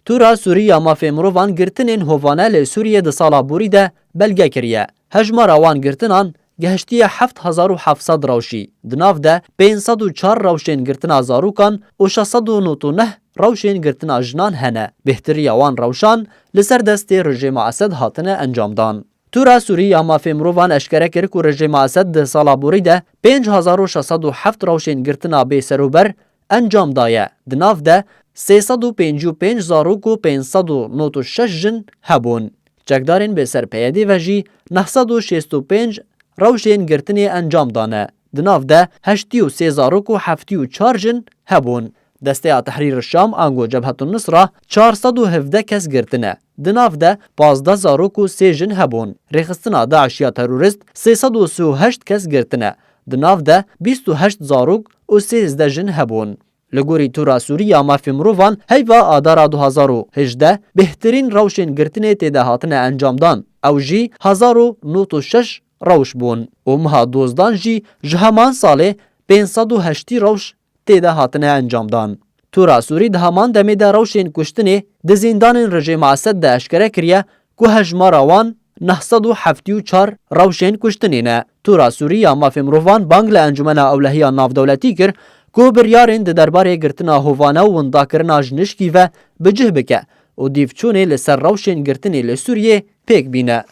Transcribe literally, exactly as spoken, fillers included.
Tûra Sûrî ya Mafê Mirovan girtinên hovane li Sûriyê di sala borî de belge kiriye. Hejmara wan girtinan gehiştiye heft hezar û heft sed rewşî. Di nav de pênc sed û çar rewşên girtina zarokan û şeş sed û nod û neh rewşên girtina jinan hene. Bêhtiriya wan rewşan li ser destê rejîma Esed hatine encamdan. Tûra Sûrî ya Mafê Mirovan eşkere kir ku rejîma Esed di sala borî de pênc hezar û şeş sed û heft rewşên girtina bêserûber encam daye. Di nav de sê sed û pêncî û pênc zarok û pênc sed û nod û şeş jin hebûn. Çekdarên bêser P Y D'ê ve jî neh sed û şêst û pênc rewşên girtinê encam dane. Di nav de heştî û sê zarok û heftî û çar jin hebûn. Desteya Tehrîr Şam ango Cebhetun Nusra çar sed û hevdeh kes girtine. Di nav de pazdeh zarok û sê jin hebûn. Rêxistina DAIŞ ya terorist sê sed û sî û heşt kes girtine. Di nav de bîst û heşt zarok û sêzdeh jin hebûn. Li gorî Tûra Sûrî ya Mafê Mirovan, heyva Adara du hazar û hejdeh bêhtirîn rewşên girtinê tê de hatine encamdan. Ew jî hezar û nod û şeş rewş bûn û meha Dozdan jî ji heman salê pênc sed û heştî rewş tê de hatine encamdan. Tûra Sûrî di heman demê de rewşên kuştinê di zîndanên rejîma Esed de eşkere kiriye ku hejmara wan neh sed û heftî û çar rewşên kuştinê ne. Tûra Sûrî ya Mafê Mirovan bang li Encûmena Ewlehiya Navdewletî kir ku biryarên di derbarê girtina hovane û windakirina ji nişkî ve bi cih bike û dîvçûnê li ser rewşên girtinê li Sûriyê pêk bîne.